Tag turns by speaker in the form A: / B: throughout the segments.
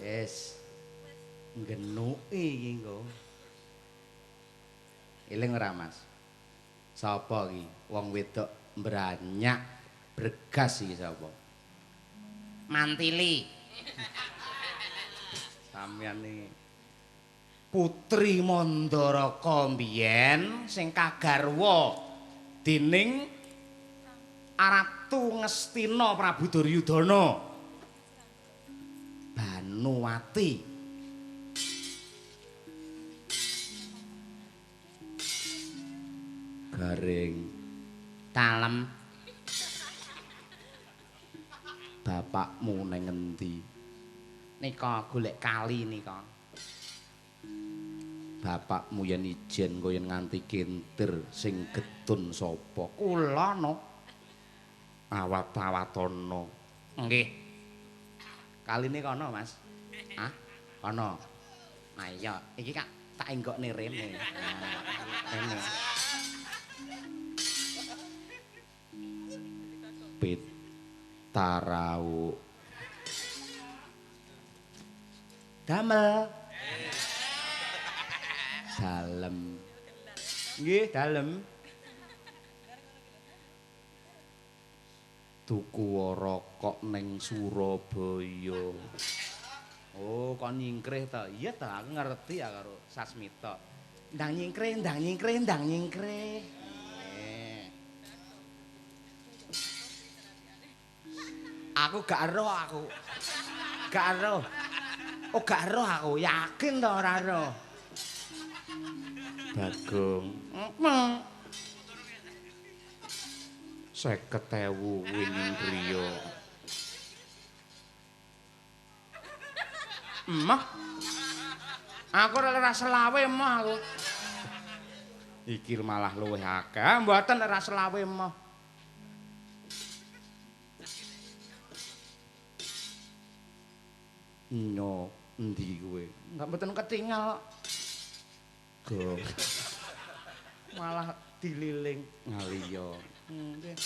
A: Wis. Nggenuki iki engko. Eling ora, Mas? Sapa iki? Wong wedok mbranyak bregas iki sapa? Mantili. Sampeyan iki Putri Mandaraka mbiyen sing kagarwa dening Ratu Ngastina Prabu Duryudana. Banuwati. Garing talem. Bapakmu neng ngendi? Nika golek kali nika. Bapakmu yen ijen kaya nganti kintir sing getun sapa? Kula no. Awat-awatono. Nggih. Kaline kono, Mas. Hah? Kono. Nah iya, iki kak tak enggokne rene. Nah, rene. Pitarau. Damel. Dalem. Nggih, dalem. Tuku rokok ning Surabaya. Oh, kon nyingkrih ta? Iya ta, aku ngerti ya karo Sasmita. Ndang nyingkrih, ndang nyingkrih, ndang nyingkrih. Aku gak ero aku. Gak ero. Oh, gak ero aku, yakin ta ora ero. Bagong. Heeh. 50.000 kuwi ning griya. Emah. Aku ora selawe emah aku. Iki malah luwih akeh. Mboten ora selawe emah. Nyo endi kowe? Enggak mboten ketinggal. Gong. Malah dililing ngaliya. Nggih.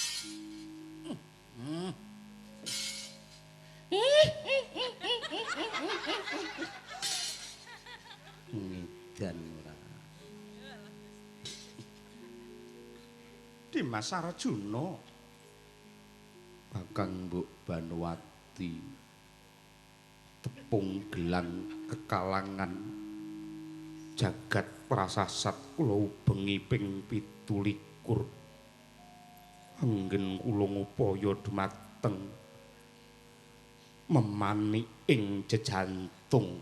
A: Ngidan ora. Dimas Arjuna. Kakang Mbok Banuwati. Tepung gelang kekalangan jagat prasasat kula ubengi ping 27. Anggen kula ngupaya dumateng memani ing jejantung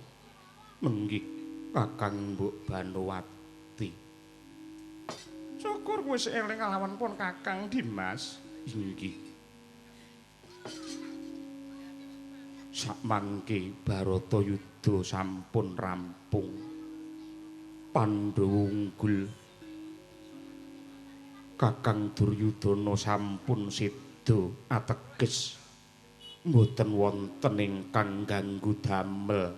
A: nenggih Kakang Mbok Banuwati. Syukur wis eling kalawan pun Kakang Dimas. Inggih. Sakmangke Baratayuda sampun rampung. Pandhawa unggul. Kakang Duryudana sampun seda ateges mboten wonten ingkang ganggu damel.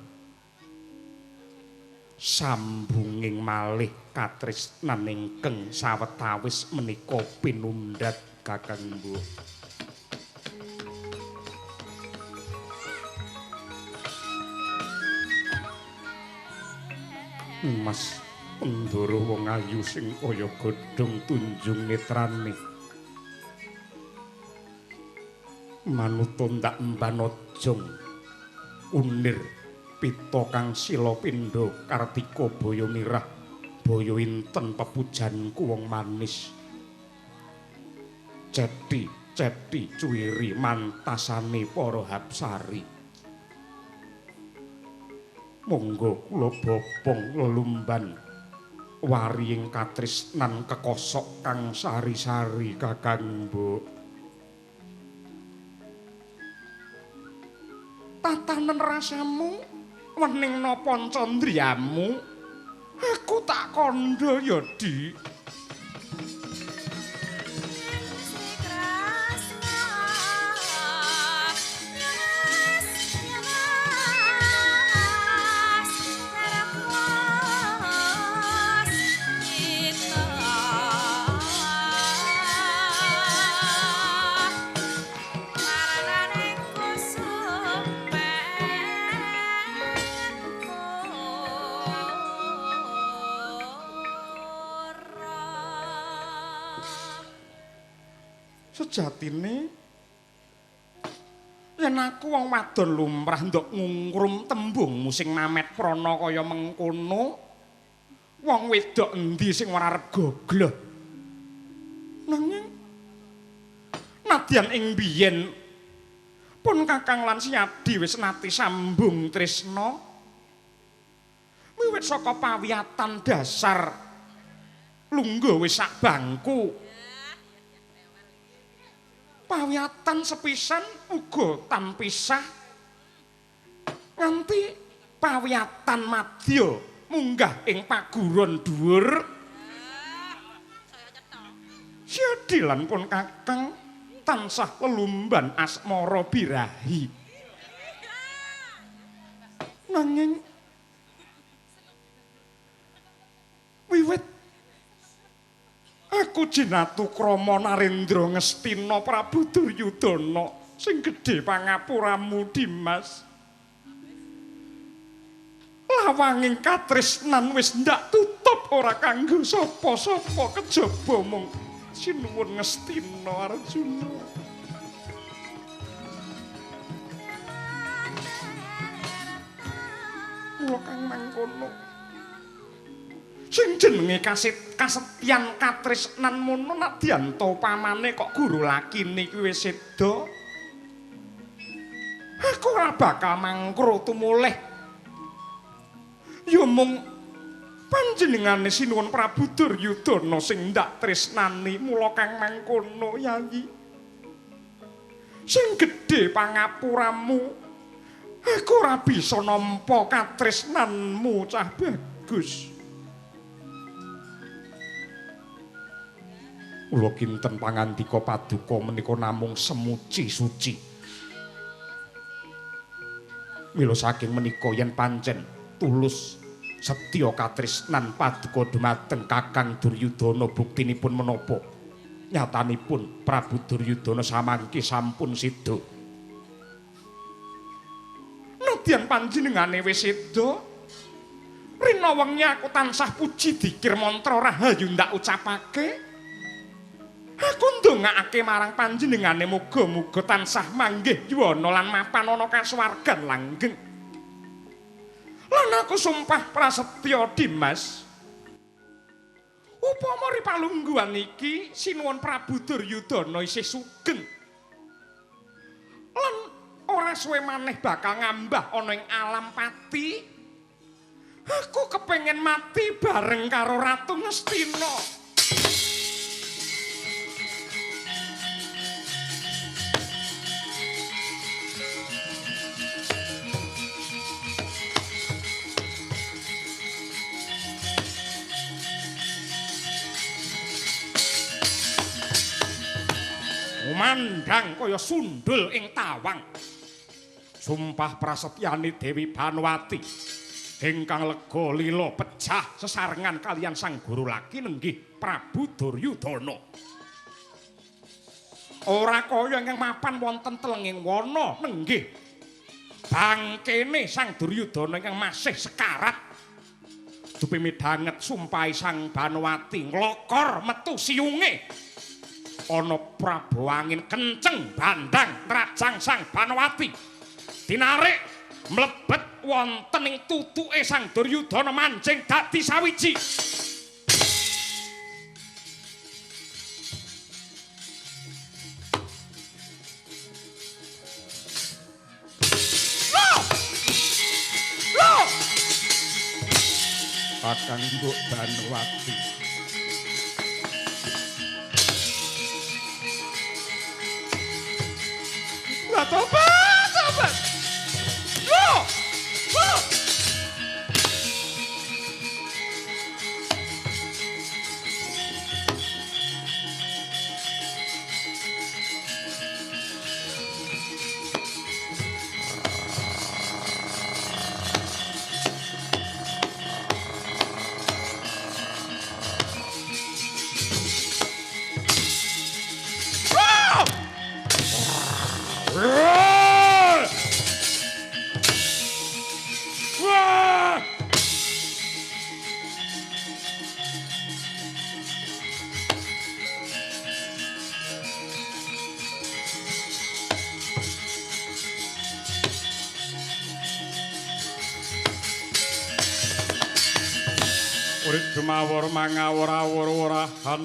A: Sambunging malih katresnan ingkang sawetawis menika pinundhat Kakang Mbok. Mas Ndoro wong ayu sing kaya godhong tunjung netrane. Manut ndak emban ojong unir pita kang sila pindha kartika baya mirah baya inten pepujanku wong manis. Ceti ceti cuwiri mantasane para hapsari. Monggo kula bopong lelumban wari ing katresnan kekosok kang sari-sari Kakang Mbok. Tatanen rasamu wening napa candriyamu aku tak kandha ya Dik. Sejatine yen aku wong wadon lumrah ndok ngungrum tembungmu sing mamet prana kaya mengkono, wong wedok endi sing ora arep gogloh. Nanging nadyan ing biyen pun Kakang lan Siadi wis nate sambung tresna wiwit saka pawiyatan dasar lungguh wis sak bangku. Pawiyatan sepisan uga tampisah nganti pawiyatan madya munggah ing paguron dhuwur. Siadi lan pun Kakang tansah lelumban asmara birahi. Nanging wiwit aku jinatu krama Narendra Ngastina Prabu Duryudana sing gedhe pangapuramu Dimas. Lawanging katresnan wis ndak tutup ora kanggo sapa-sapa kejaba mung sinuwun Ngastina Arjuna. Mula kang mangkono sing jenenge kasetyan katresnan mono nadyan ta pamane kok guru lakine kuwi wis seda, aku ora bakal mangkro tumulih. Ya mung panjenengane Sinuwun Prabu Duryudana sing ndak tresnani, mula kang mangkono Yayi sing gedhe pangapuramu, aku ora bisa nampa katresnanmu cah bagus. Kula kinten pangandika paduka menika namung semuci suci. Mila saking menika yen pancen tulus setya katresnan paduka dumateng Kakang Duryudana buktinipun menapa? Nyatanipun Prabu Duryudana samangke sampun seda. Nadyan panjenengane wis seda, rina wengi aku tansah puji dikir mantra rahayu ndak ucapake. Aku ndongakake marang panjenengane muga-muga tansah manggih yuwana lan mapan ana kasuwargan langgeng. Lan aku sumpah prasetya Dimas, upama ri palungguhan iki Sinuwun Prabu Duryudana isih sugeng lan ora suwe maneh bakal ngambah ana ing alam pati, aku kepengin mati bareng karo Ratu Ngastina. Mandang kaya sundul ing tawang. Sumpah prasetyane Dewi Banowati ingkang lega lila pecah sesarengan kaliyan sang guru laki nenggih Prabu Duryudana. Ora kaya ingkang mapan wonten telenging wana nenggih bangkene sang Duryudana ingkang masih sekarat. Dupi midhanget sumpahe sang Banowati nglokor metu siunge. Ana Prabu angin kenceng bandang nrajang sang Banowati dinarik mlebet wonten ing tutuke sang Duryudana manjing dadi sawiji. Loh! Loh! Kakang Mbok Banowati. Tobat, tobat. Loh! Loh! Loh! Urip dumawur mangawur-awur-wurahan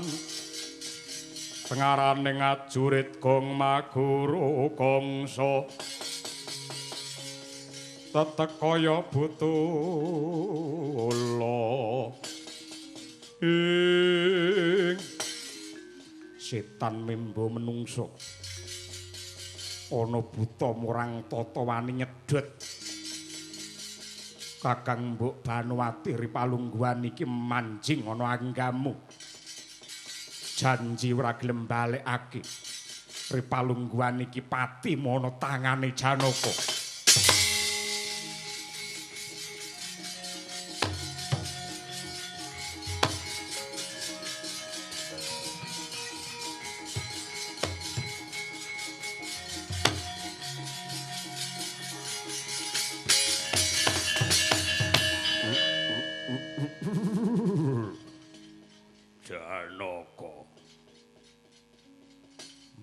A: tengarane ngajurit gong maguru kangsa tetek kaya butula ing setan membo menungso ana buta murang tata wani nyedhet Kakang Mbok Banuwati ripalungguhan iki manjing ana anggamu. Janji ora gelem balekake. Ripalungguhan iki pati ana tangane Janaka.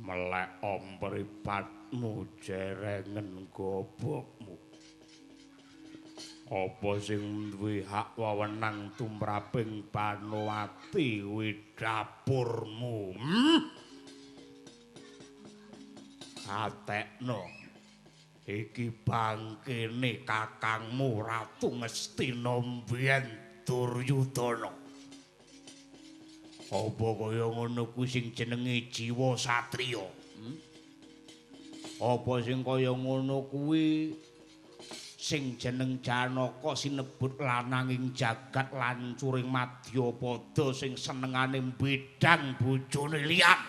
A: Melek mripatmu jerengen gobokmu. Apa sing duwe hak wewenang tumraping Banuwati kuwi dapurmu? Atekno. Iki bangkene kakangmu Ratu Ngastina mbiyen Duryudana. Apa kaya ngono kuwi sing jenenge jiwa satriya? Apa sing kaya ngono kuwi sing jeneng Janaka sinebut lananging jagat lancuring madyapada sing senengane mbedang bojone liyan.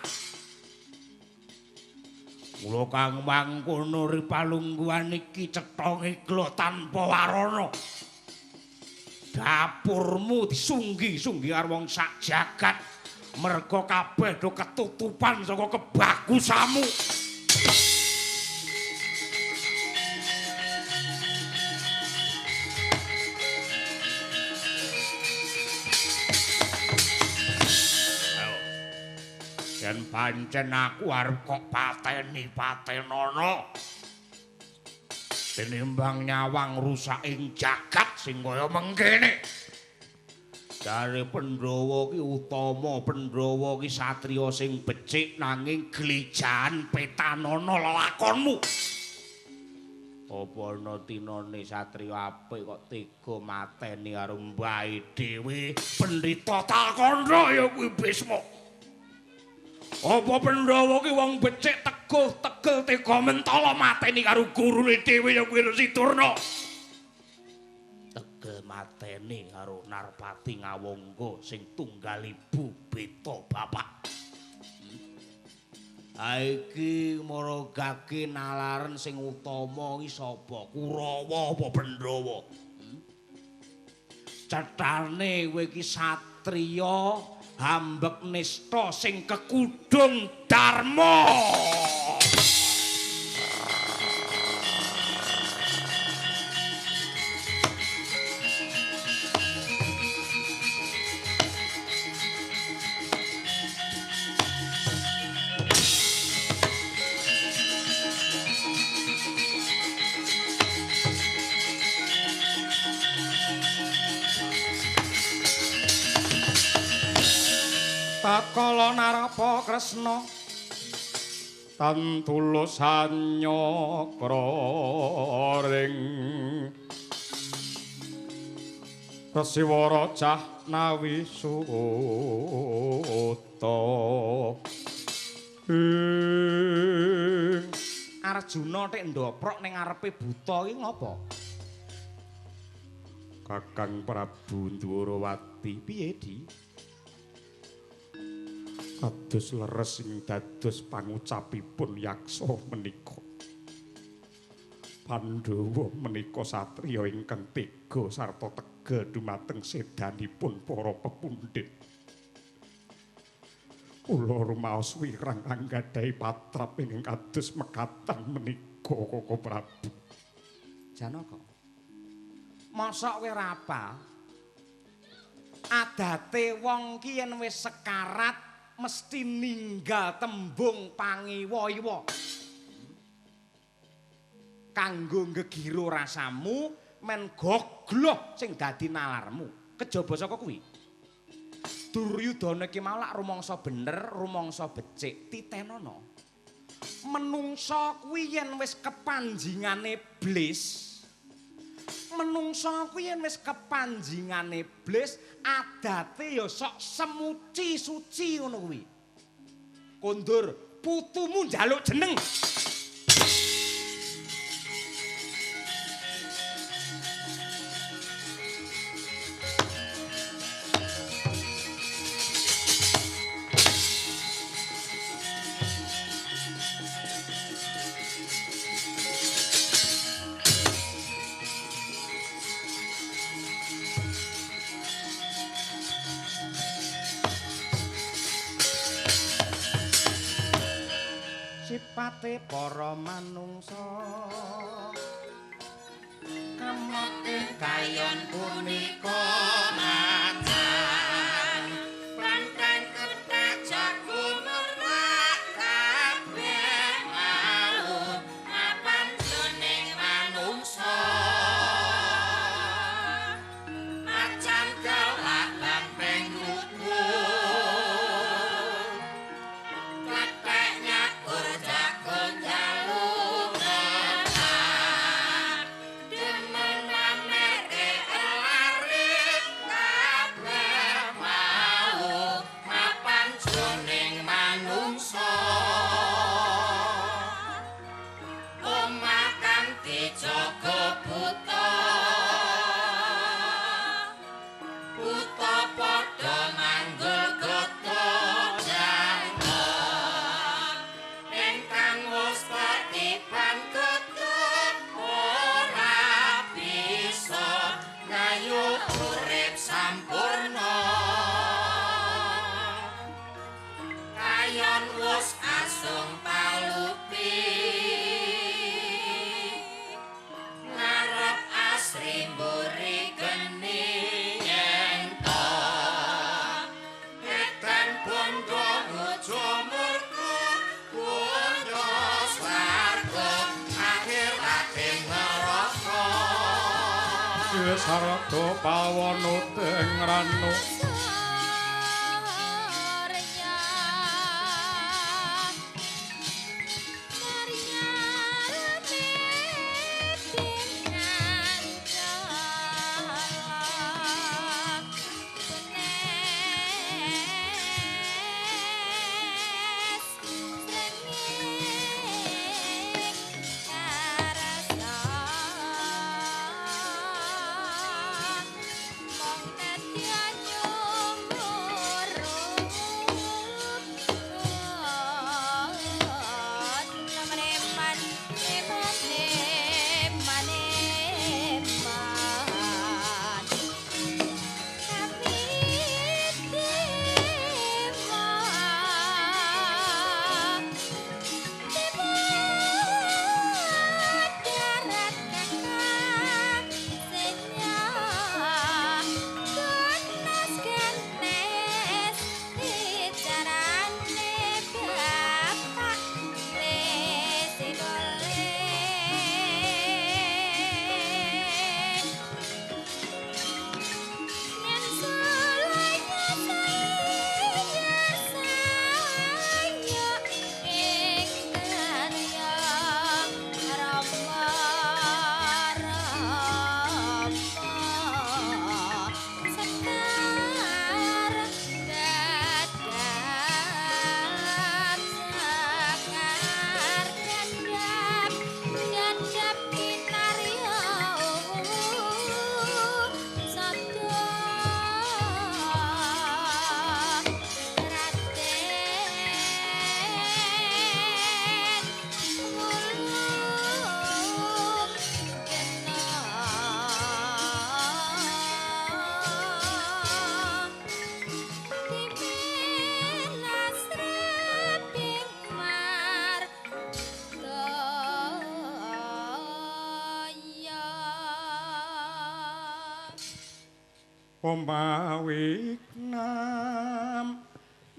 A: Mula kang mangkono ripalungguhan iki cetha ngeglo tanpa warana. Dapurmu disunggi-sunggi karo wong sak jagat merga kabeh do ketutupan saka kebagusanmu. Yen pancen aku arep kok pateni patenono tinimbang nyawang rusak ing jagat sing kaya mengkene. Jare Pandhawa ki utama, Pandhawa ki satriya sing becik nanging glejahan petanono lelakonmu. Apa ana tinane satriya apik kok tega mateni karo mbahe dhewe? Pendhita Talkandha ya kuwi Bisma. Apa Pandhawa ki wong becik teguh tegel tega mentala mateni karo gurune dhewe ya kuwi Resi Durna. Tegel mateni karo Narpati Ngawangga sing tunggal ibu beta bapak. Ha iki maragake nalaren sing utama iki sapa? Kurawa apa Pandhawa? Cethane kowe iki satriya hambek nista sing kekudung dharma. Tatkala narapa Kresna tan tulus anyakra ring Resiwara Jahnawi Suta. Arjuna tek ndoprok ning ngarepe buta iki ngopo? Kakang Prabu Ndwarawati piye, Di? Kados leres ing dados pangucapipun yaksa menika. Pandhawa menika satriya ingkang tega sarta tegel dumateng sedanipun para pepundhit. Kula rumaos wirang anggadhahi patrap ingkang kados mekaten menika Koko Prabu. Janaka. Mosok kowe ora apal? Adate wong ki yen wis sekarat mesti ninggal tembung pangiwa-iwa. Kanggo ngegiro rasamu men gogloh sing dadi nalarmu. Kejaba saka kuwi. Duryudana iki mau lak rumangsa bener, rumangsa becik, titenono. Menungsa kuwi yen wis kepanjingane blis. Menungsa kuwi yen wis kepanjingane blis, adate ya sok semuci suci ngono kuwi. Kondur, putumu njaluk jeneng. Sipate para manungsa kamote kayon punika
B: macan banteng kethek jago merlak kabeh mau mapan jroning manungsa macan galak banteng lugu kethek nyakur jago njaluk demen mamerke elarik kabeh mau mapan jroning manungsa omah kang dijaga buta buta padha manggul gata jangka ingkang wis ketiban gata ora bisa ngayuh urip sampurna kayon wis asung palupi ngarep asri mburi geni yen to edan bondo ngujo murka bondo swarga akhirate neraka.
A: Sarada pawana teng ranu. Pemawiknam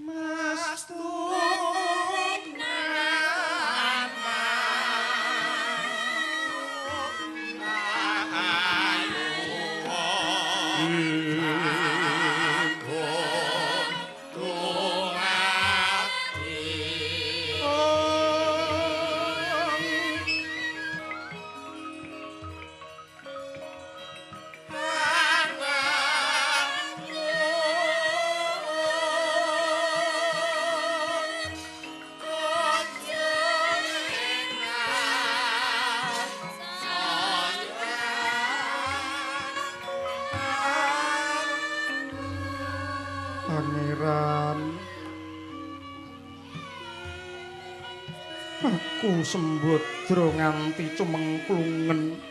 A: Mas Pangeran, aku sembodra nganti cumengklungen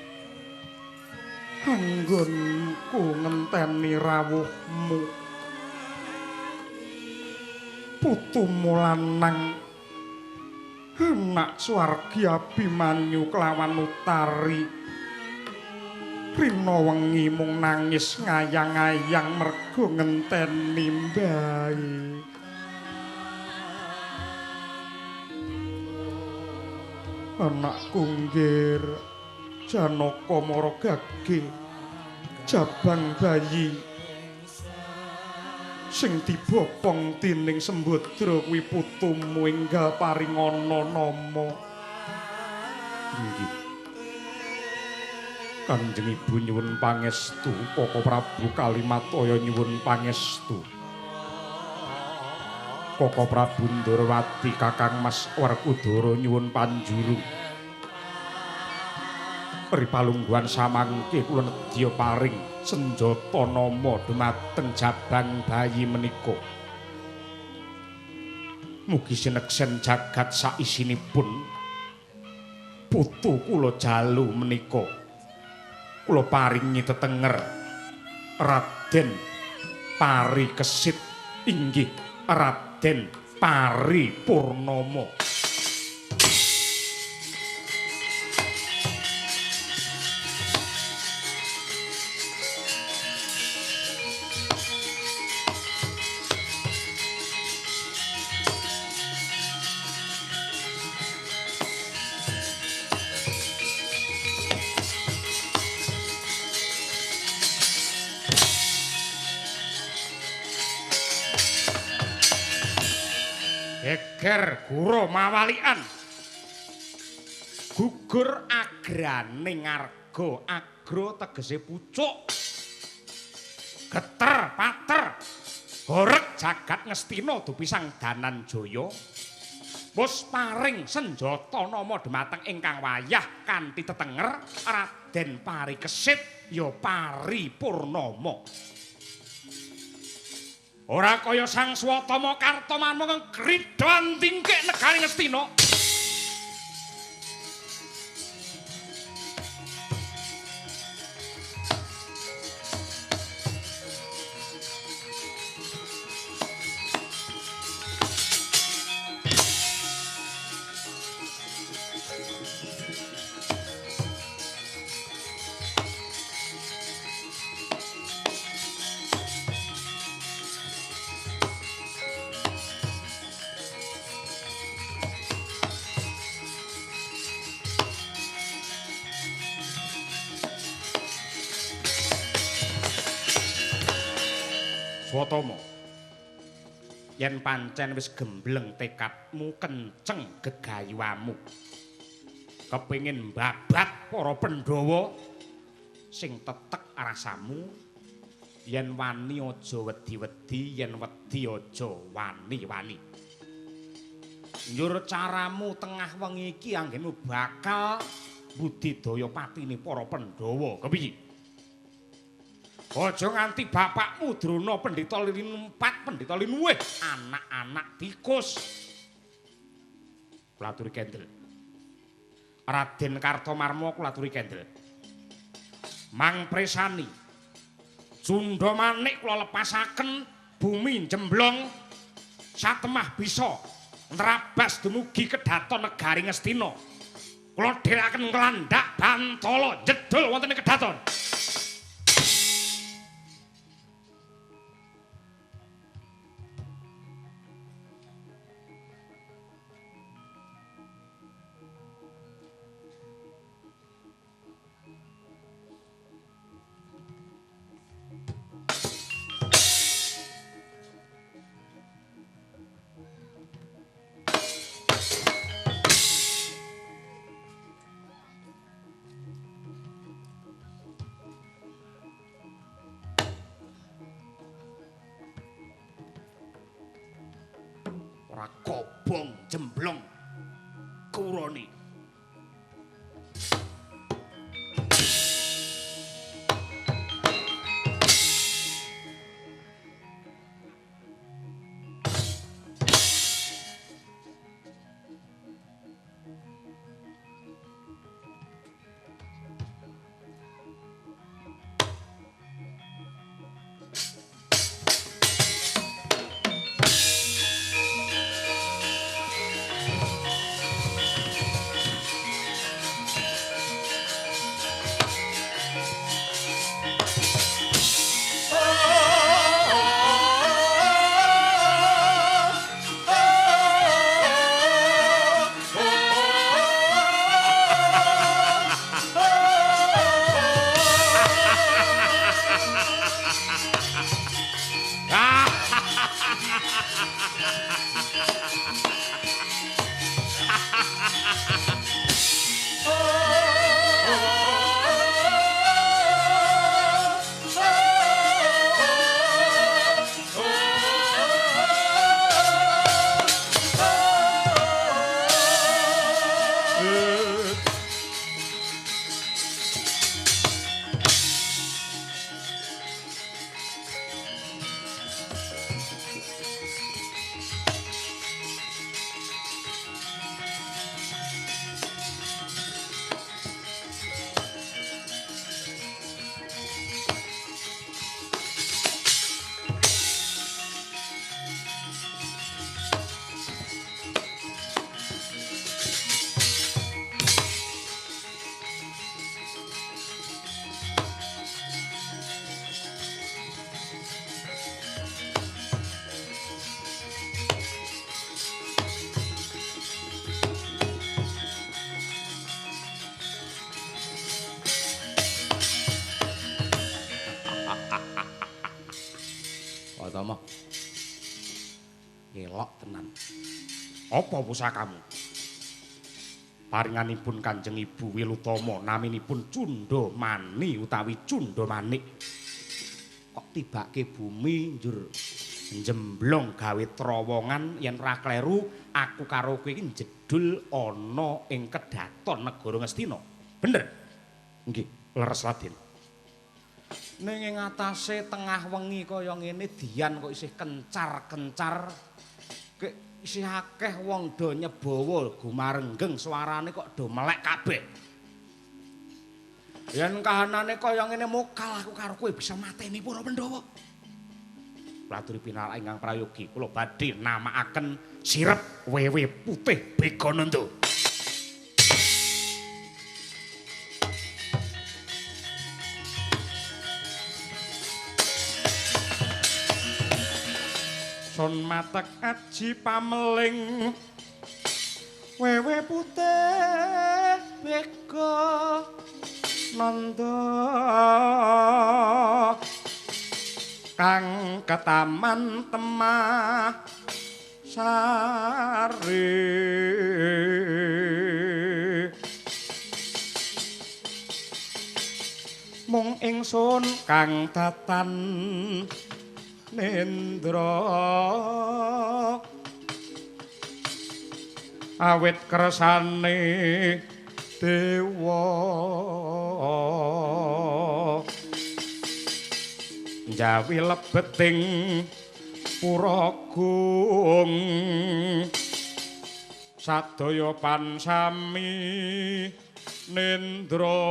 A: anggonku ngenteni rawuhmu. Putumu lanang anak swargi Abimanyu kelawan Utari rina wengi mung nangis ngayang-ngayang mergo ngenteni mbahe. Anakku nggir Janaka mara gage jabang bayi sing dibopong dening Sembadra kuwi putumu enggal paringana nama. Inggih. Kanjeng Ibu nyuwun pangestu, Koko Prabu Kalimataya nyuwun pangestu. Koko Prabu Ndorowati Kakang Mas Werkudara nyuwun panjuru. Ripalungguhan samangke kula nedya paring senjata nama dumateng jabang bayi menika. Mugi sineksen jagat saisinipun putu kula jalu menika. Kula paringi tetenger Raden Parikesit inggih Raden Paripurnama. Geger gura mawalikan gugur agraning arga, agra tegese pucuk, geter pater horeg jagat Ngastina dupi Sang Dananjaya wis paring senjata nama dhumateng ingkang wayah kanthi tetenger Raden Parikesit ya Paripurnama. Ora kaya Sang Swatama Kartamarma kang gridhan tingkik negari Ngastina. Swatama, yen pancen wis gembleng tekadmu, kenceng gegayuhamu, kepengin mbabat para Pandhawa sing tetek rasamu, yen wani aja wedi-wedi, yen wedi aja wani-wani. Njur caramu tengah wengi iki anggenmu bakal budidaya patine para Pandhawa, kepiye? Aja nganti bapakmu Drona pendhita linumpat, pendhita linuwih, anak-anak tikus. Kula aturi kendel. Raden Kartomarma kula aturi kendel. Mang presani. Cundha manik kula lepasaken bumi jemblong satemah bisa nrabas dumugi kedaton negari Ngastina. Kula dherekaken nglandhak bantala jedul wonten ing kedaton. Ora kobong jemblong kurone. Wilotomo. Elok tenan. Apa pusakamu? Paringanipun Kanjeng Ibu Wilotomo naminipun Cundamani utawi Cundamanik. Kok tibake bumi njur njemblong gawe terowongan yen ra kleru aku karo kowe iki njedul ana ing kedaton negara Ngastina. Bener? Nggih, leres Raden. Ning ing atase tengah wengi kaya ngene dian kok isih kencar-kencar. Kek isih akeh wong do nyebawa gumarenggeng suarane kok do melek kabeh. Yen kahanane kaya ngene mokal aku karo kowe bisa mateni para Pandhawa. Laturi pinalak ingkang prayogi kula badhe namakaken sirep wewe putih Begananda. Son matek aji pameling wewe putih Begananda kang ketaman temah sari mung ingsun kang datan nendra awit kersane dewa njawi lebeting puragung sadaya pansami nendra.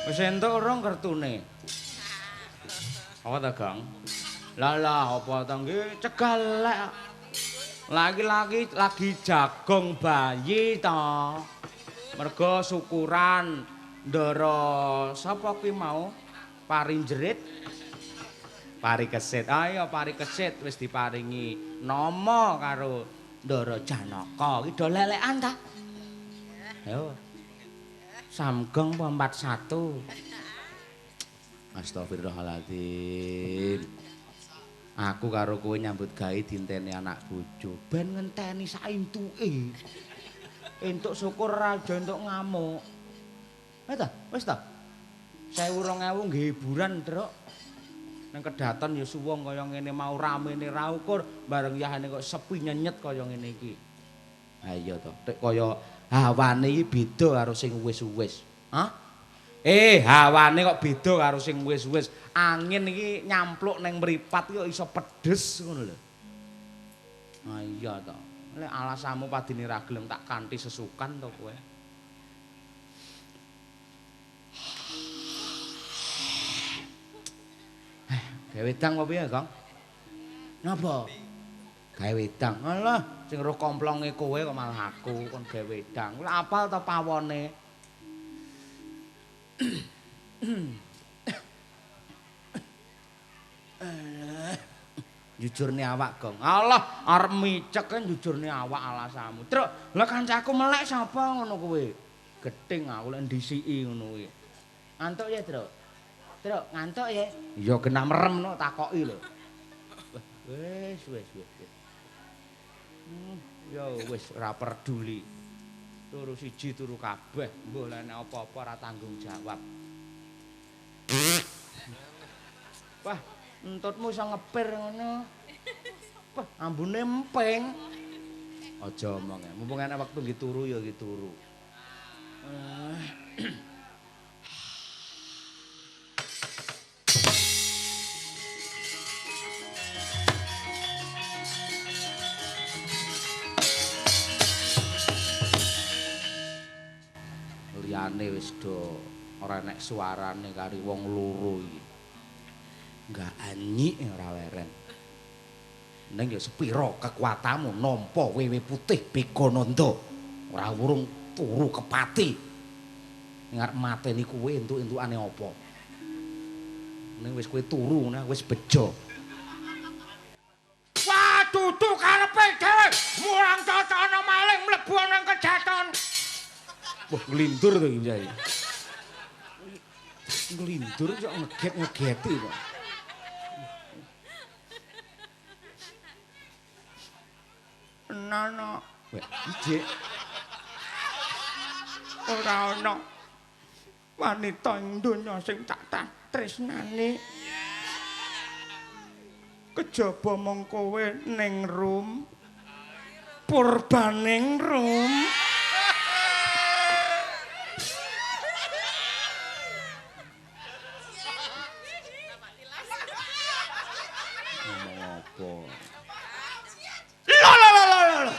A: Wis entuk rong kertune. Apa ta, Gang? Lah lah apa ta nggih cegah lek. Laki-laki lagi jagong bayi ta. Mergo syukuran ndara sapa kuwi mau? Pari jerit. Pari kesit. Ayo pari kesit wis diparingi nama karo Ndara Janaka. Iki do lelekan ta? Ayo. Samgong apa 41. Astagfirullahaladzim. Aku karo kowe nyambut gawe dinteni anak bojo. Ben ngenteni saentuke. Entuk syukur aja entuk ngamuk. Wis ta? Wis ta? 1000 2000 nggih hiburan, Truk. Nang kedaton ya suwung kaya ngene mau ramene ra ukur, bareng yahane kok sepi nyenyet kaya ngene iki. Ha iya to, tek kaya hawane iki beda karo sing wis-wis. Hah? Hawane kok beda karo sing wis-wis. Angin iki nyampluk ning mripat iki kok iso pedes ngono lho. Ha iya to. Lek alasanmu padine ra gelem tak kanthi sesukan to kowe. Gawe wedang apa piye, Kang? Napa? Gawe wedang. Alah, sing roh komplonge kowe kok malah aku kon gawe wedang. Lha apal to pawone? Jujurne awak, Gong. Alah, arep micek kan jujurne awak alasanmu. Truk, lha kancaku melek sapa ngono kowe? Gething aku lek ndisiki ngono kuwi. Ngantuk ya, Truk? Truk, ngantuk ya? Iya genah merem no takoki lho. Wis, wis, wis. Ya wis ora peduli. Turu siji turu kabeh, mbuh lek nek apa-apa ora tanggung jawab. Wah, entutmu iso ngepir ngono. Wah, ambune emping. Aja omong. Mumpung enek wektu nggih turu ya nggih turu.
C: Kancane wis do ora enek suarane kari wong loro iki. Enggak anyik ora weren. Ning ya sepira kekuatanmu nampa wewe putih Begananda. Ora wurung turu kepati. Ning arep mateni kowe entuk-entukane apa? Ning wis kowe turu ngono wis bejo.
A: Wah, dudu karepe dhewe. Murang cocokno maling mlebu ana kejaton.
C: Wah, nglindur to iki Kyai. Nglindur kok ngeget-ngegeti kok.
A: Nono.
C: Weh, ijik.
A: Ora ana wanita ing donya sing tak tresnani. Kejaba mung kowe ning rum. Purbaning rum.
C: Ngomong apa?
A: Lho lho lho lho lho.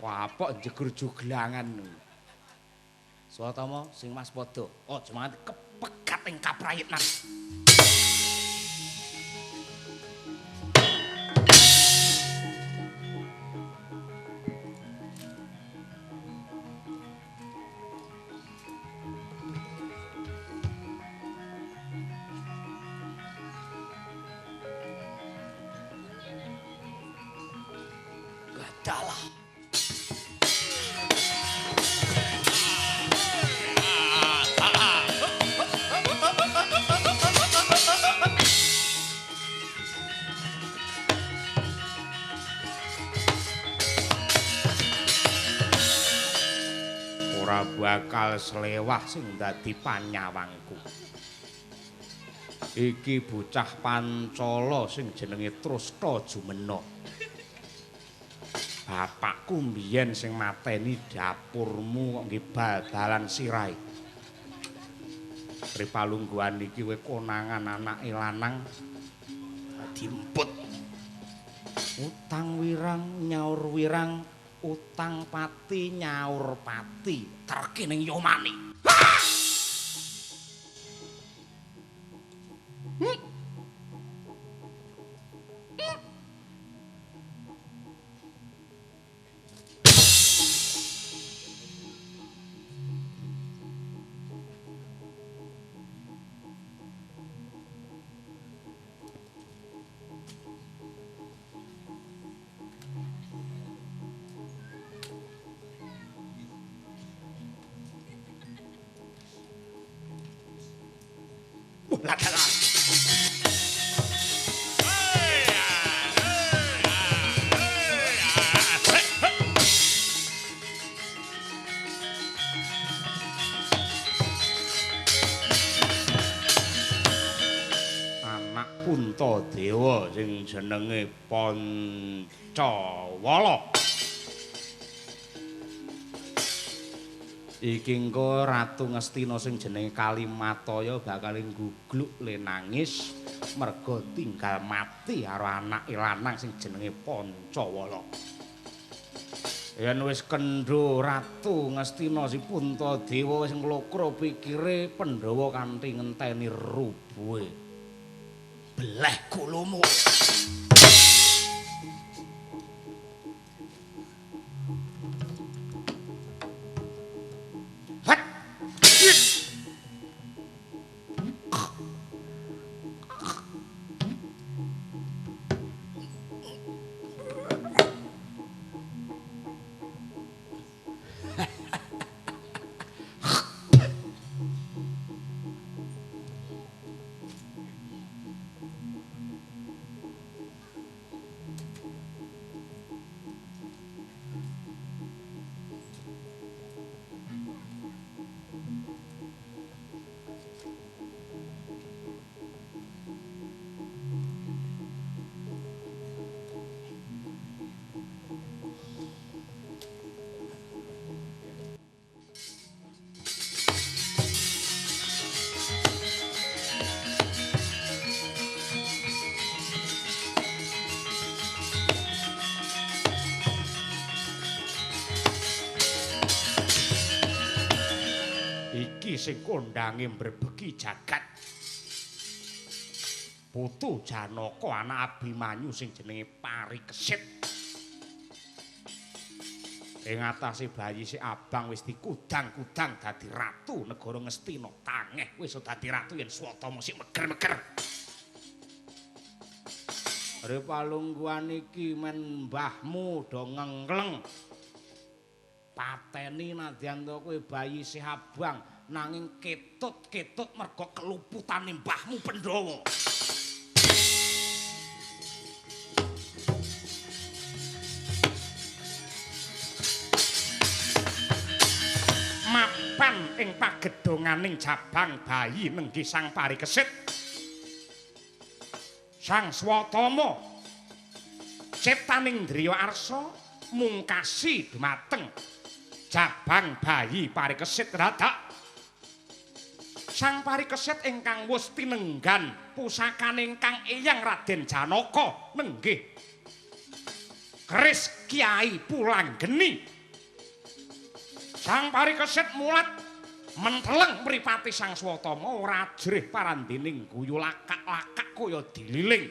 C: Wapok jegur juglangan. Swatama sing waspada, aja nganti kepegat ing kaprayitnan. Gadalah.
A: Ora bakal selewah sing dadi panyawangku. Iki bocah Pancala sing jenenge Trusta Jumena. Bapakku mbiyen sing mateni dapurmu kok nggih bal-balan sirahe. Tripalungguhan iki kowe konangan anake lanang diemput.
C: Utang wirang nyaur wirang, utang pati nyaur pati.
A: Terke ning yomani. Anak Puntadewa sing jenenge Pancawala.
C: Iki engko Ratu Ngastina sing jenenge Kalimataya bakal nggugluk le nangis merga tinggal mati karo anake lanang sing jenenge Pancawala. Yen wis kendho Ratu Ngastina si Puntadewa wis nglokro pikire Pandhawa kanthi ngenteni rubuhe.
A: Beleh gulumu. sing kondange mbrebegi jagat. Putu Janaka anak Abimanyu sing jenenge Parikesit. Ing atase bayi si abang wis dikudang-kudang dadi ratu negara Ngastina. Tangeh wis dadi ratu yen Swatama sik meger-meger. Re palungguhan iki men mbahmu do ngengleng. Pateni nadyan to kowe bayi si abang nanging ketut-ketut mergo keluputane mbahmu Pandhawa. Mapan ing pagedhonganing jabang bayi nenggih Sang Parikesit. Sang Swatama ciptaning driya arsa mungkasi dumateng jabang bayi Parikesit radak. Sang Parikesit ingkang wus tinenggan pusakane ingkang eyang Raden Janaka nenggih keris Kyai Pulanggeni. Sang Parikesit mulat menteleng mripate Sang Swatama ora ajrih parandening guyu lakak-lakak kaya dililing.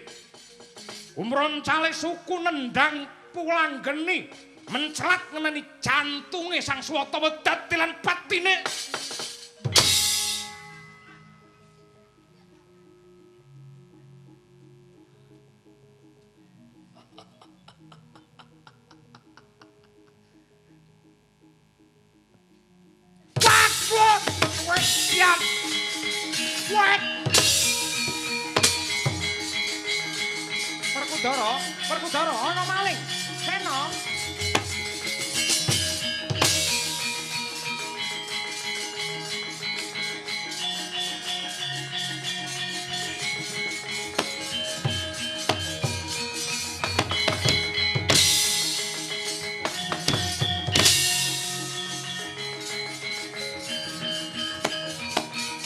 A: Umroncale suku nendang Pulanggeni mencelat ngeneni jantunge Sang Swatama dadi lan batine. Werkudara, Werkudara ana maling. Sena.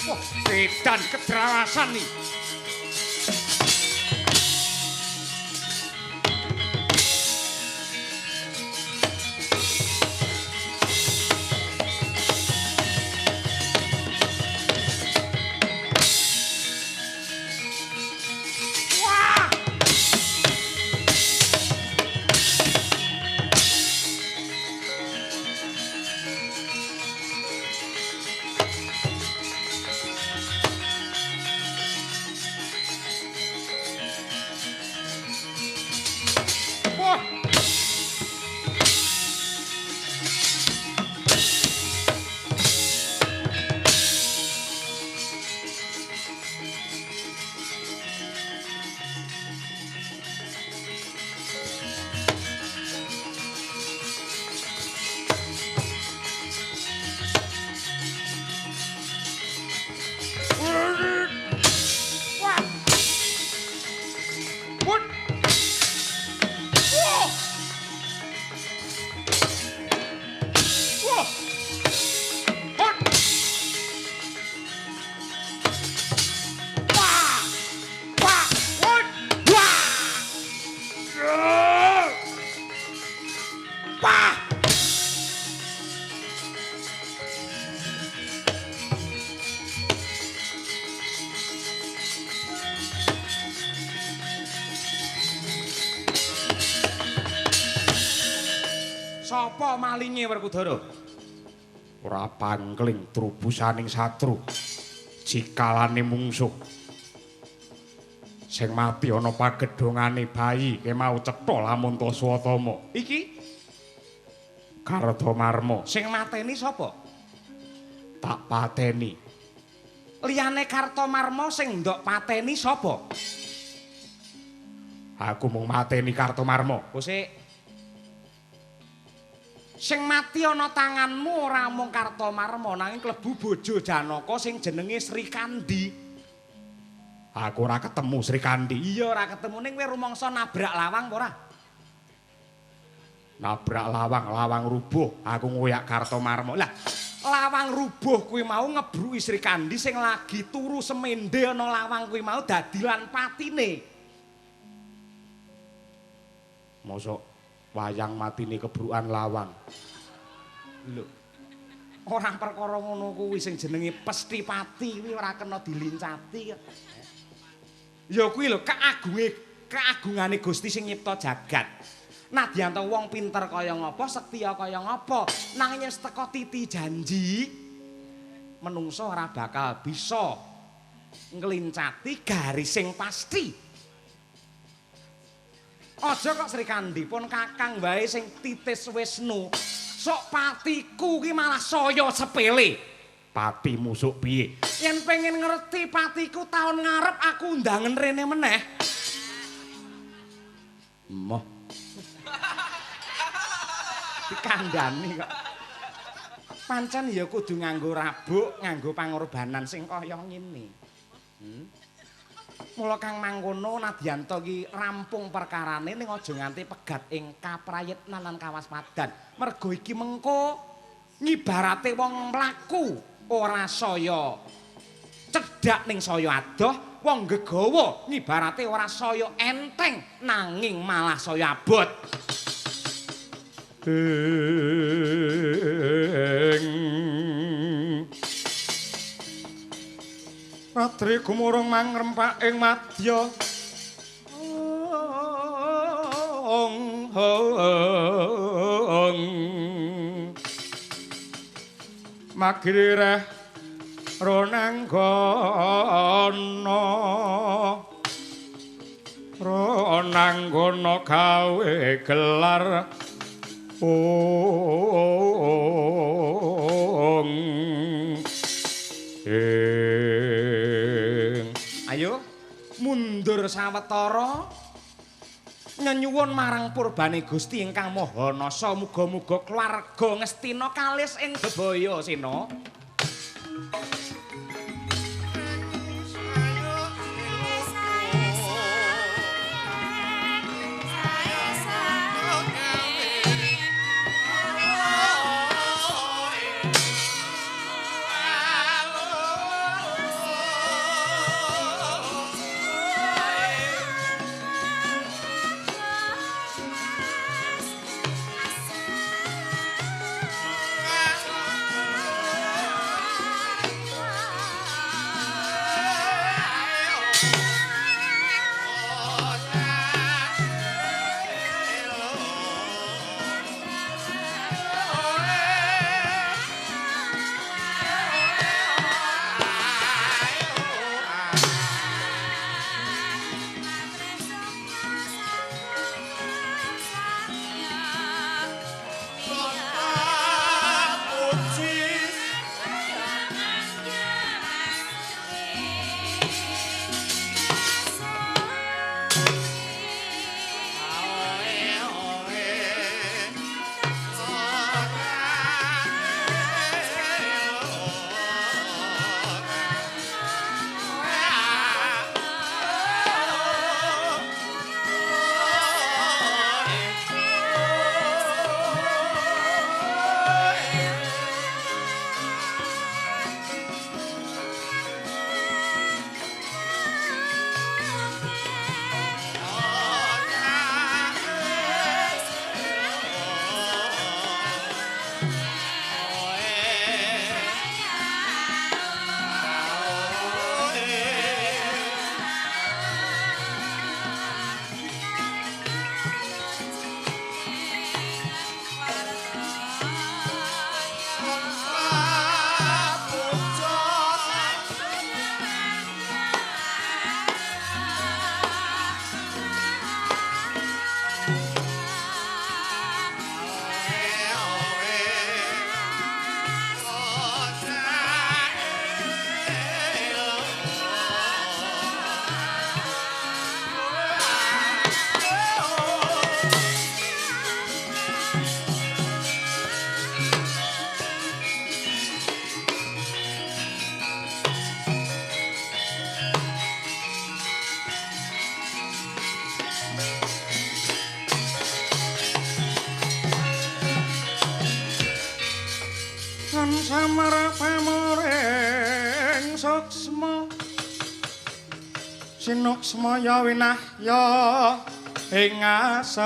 A: Wah, edan kedrawasan nih. Sapa malinge Werkudara? Ora pangkling trubusaning satru. Jikalane mungsuh. Sing mati ana pagedhongane bayi kemau cetha lamun ta Swatama. Iki Kartomarma. Sing mateni sapa? Tak pateni. Liyane Kartomarma sing ndok pateni sapa? Aku mung mateni Kartomarma. Kosik. Sing mati ana tanganmu ora mung Kartomarma nanging klebu bojo Janaka sing jenenge Sri Kandi. Aku ora ketemu Sri Kandi. Iya ora ketemu ning kowe rumangsa nabrak lawang apa ora? Nabrak lawang, lawang rubuh, aku ngoyak Kartomarma. Lah, lawang rubuh kuwi mau ngebruki Sri Kandi sing lagi turu semende ana lawang kuwi mau dadi lan patine. Mosok wayang matine kebrukan lawang. Lho.
C: Ora perkara ngono kuwi sing jenenge Pestipati kuwi ora kena dilincati. Ya kuwi lho keagungane Gusti sing nyipta jagat. Nadyan ta wong pinter kaya ngapa, sektiya kaya ngapa, nanging yen teka titi janji menungso ora bakal bisa nglincati garis sing pasti. Aja kok Srikandhi pun kakang wae sing titis Wisnu. Sok patiku ki malah saya sepele.
A: Patimu sok piye?
C: Yen pengen ngerti patiku taun ngarep aku undangen rene meneh.
A: Moh.
C: Dikandani kok. Pancen ya kudu nganggo rabuk, nganggo pangorbanan sing kaya ngene. Mula kang mangkono nadyanta iki rampung perkarane ning aja nganti pegat ing kaprayitnan lan kawaspadan. Mergo iki mengko ngibarate wong mlaku ora saya cedhak ning saya adoh, wong gegawa ngibarate ora saya enteng nanging malah saya abot.
A: Ratri gumurung mangrempak ing madya ong ong magrireh ronanggana ronanggana gawe gelar ong.
C: Ayo mundur sawetara nyenyuwun marang purbane Gusti ingkang Maha Nasa, muga-muga keluarga Ngastina kalis ing bebaya Sena.
A: Samara pamoring suksma sinuksma ya winahya ing asepi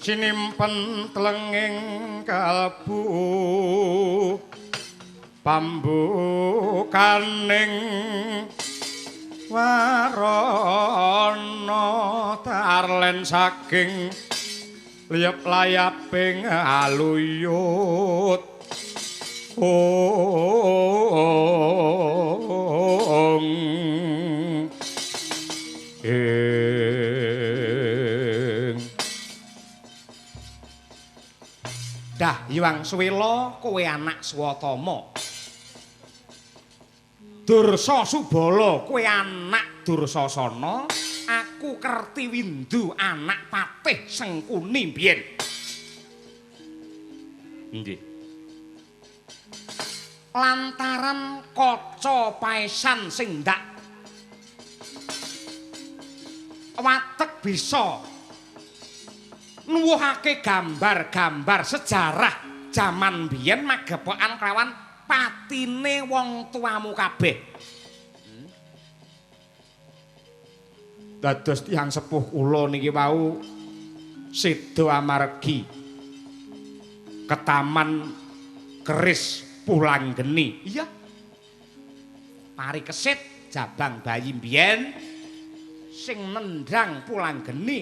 A: Sinimpen tlenging kalbu pambukaning warana tarlen saking liyep layaping aluyut. Ong ing Dah Hyang Suwela kowe anak Swatama. Dursa Subala kowe anak Dursasana, aku Kertiwindu anak Patih Sengkuni biyen. Nggih. Lantaran kaca paesan sing ndak watek bisa nuwuhake gambar-gambar sejarah jaman biyen magepokan kelawan patine wong tuamu kabeh. Dados tiyang sepuh kula niki wau seda amargi ketaman keris Pulanggeni. Iya. Parikesit jabang bayi biyen sing nendang Pulanggeni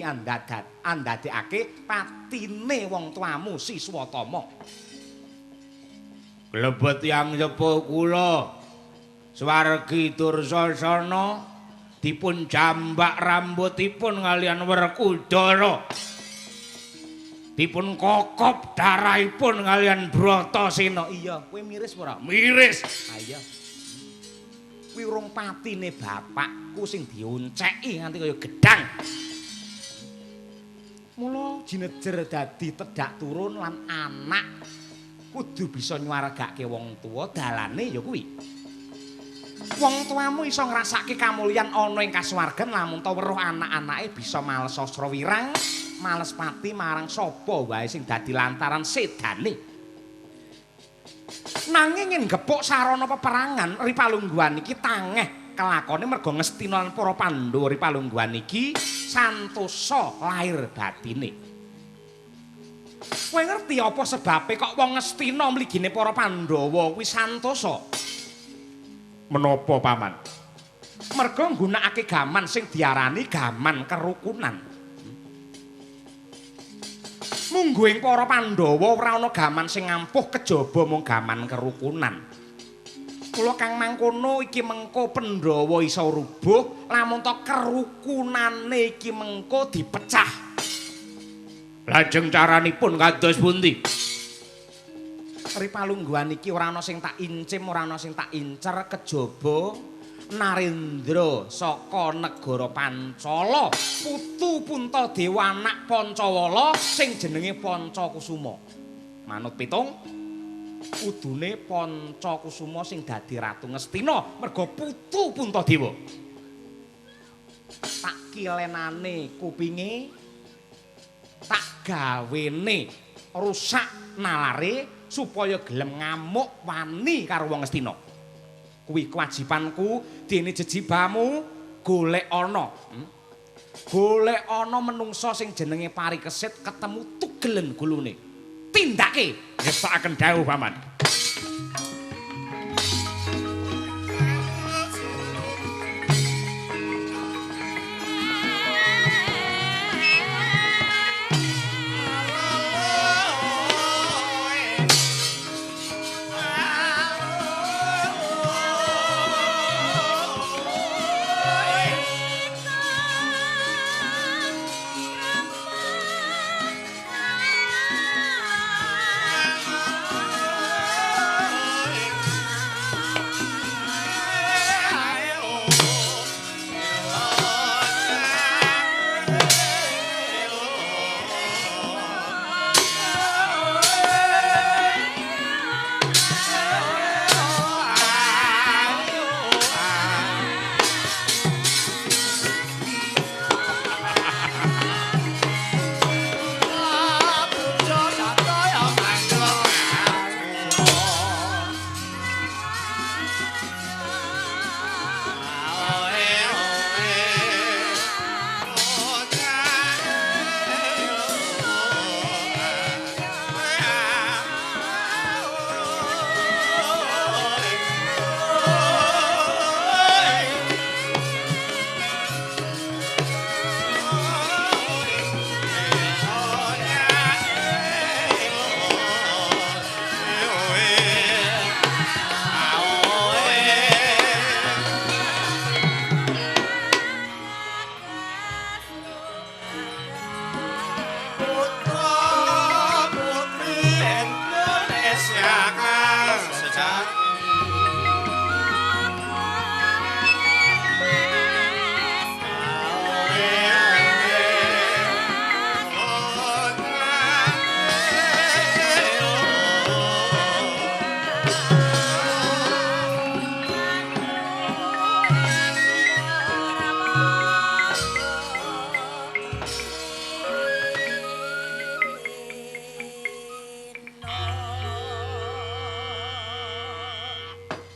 A: andadekake patine wong tuamu si Swatama.
C: Glebet yang sepuh kula swargi Dursasana dipun jambak rambutipun kalian Werkudara. Dipun kokop darahipun kalian Bratasena.
A: Iya, kowe miris ora?
C: Miris.
A: Ha iya. Kuwi urung patine bapakku sing dionceki nganti kaya gedang. Mula jinejer dadi tedhak turun lan anak kudu bisa nyuwargake wong tuwa, dalane ya kuwi. Wong tuamu iso ngrasake kamulyan ana ing kasuwargan lamun ta weruh anak-anake bisa males sastra wirang, males pati marang sapa wae sing dadi lantaran sedane. Nanging yen gepuk sarana peperangan ripalungguhan iki tangeh kelakone merga Ngastina lan para Pandhawa ripalungguhan iki santosa lahir batine. Kowe ngerti apa sebabe kok wong Ngastina mligine para Pandhawa kuwi santosa?
C: Menapa paman?
A: Merga nggunakake gaman sing diarani gaman kerukunan. Mungguing para Pandhawa ora ana gaman sing ampuh kejaba mung gaman kerukunan. Kula kang mangkono iki mengko Pandhawa iso rubuh lamun ta kerukunane iki mengko dipecah.
C: Lajeng caranipun kados pundi?
A: Ripalungguhan iki ora ana sing tak incim, ora ana sing tak incer kejaba Narendra saka negara Pancala, putu Puntadewa anak Pancawala sing jenenge Pancakusuma. Manut pitung kudune Pancakusuma sing dadi ratu Ngastina merga putu Puntadewa. Tak kilenane kupinge, tak gawene rusak nalare supaya gelem ngamuk wani karo wong Ngastina. Kuwi kewajibanku dene jejibamu golek ana. Golek ana menungsa sing jenenge Parikesit ketemu tugelen gulune. Tindake.
C: Ngestokaken dawuh paman.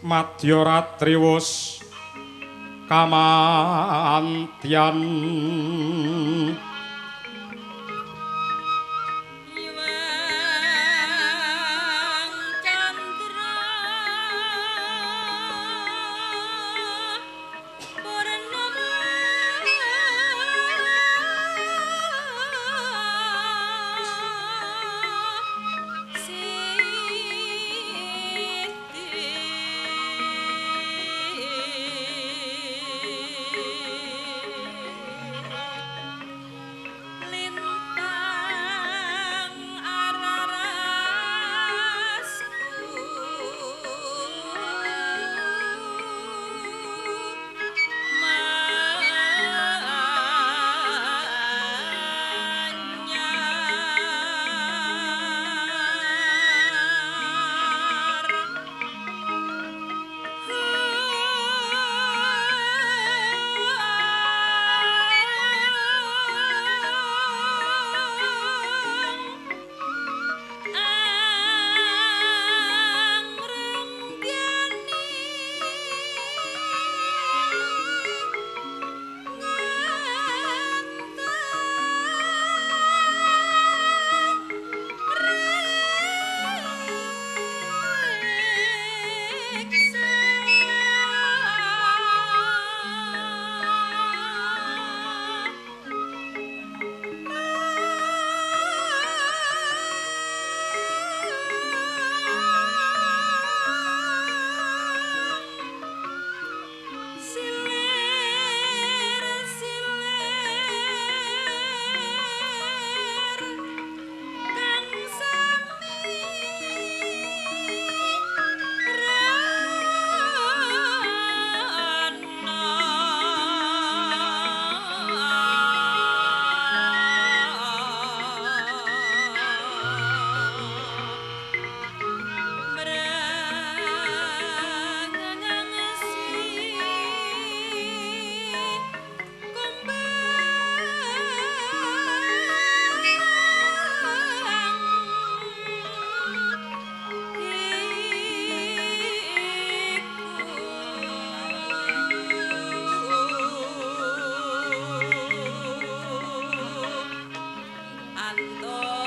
A: Madya ratri wus kamantyan.
B: Anto.